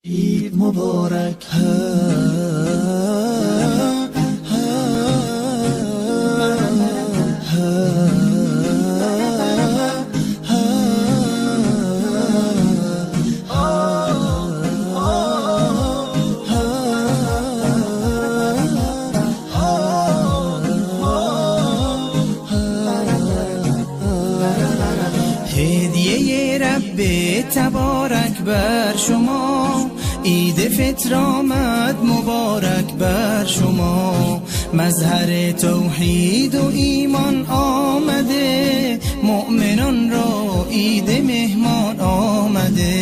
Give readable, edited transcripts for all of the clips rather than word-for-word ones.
Ид муборак. Ҳадияи Рабб таборак бар шумо, Иди Фитр омад муборак бар шумо. Мазҳари тавҳиду имон омада, мӯъминонро иди меҳмон омада.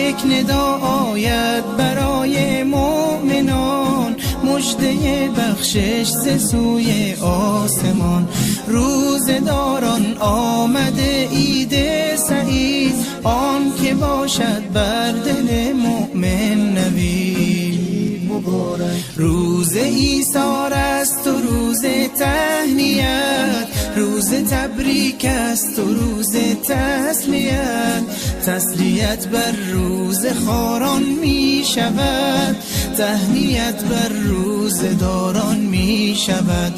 Як нидо ояд барои мӯъминон, мужда бахшиш зи сӯи осмон. Рӯзадорон омада Иди Саид, он ки бошад бар дили мӯъмин навид. Муборак. Рӯзи исор аст ва рӯзи таҳният, рӯзи табрик аст ва рӯзи таслият. Таслият бар рӯзахӯрон мешавад, таҳният бар рӯзадорон мешавад.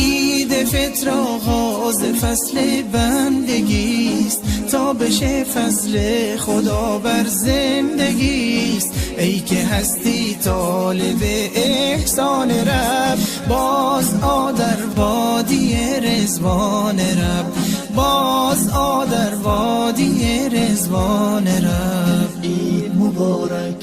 Иди Фитр оғози фасли бандагист, то бشه фазли Худо бар зиндагист. Эй ки ҳастӣ толиби эҳсони Рабб, боз о дар водии Ризвони Рабб, боз о дар водии Ризвони Рабб. Ид муборак.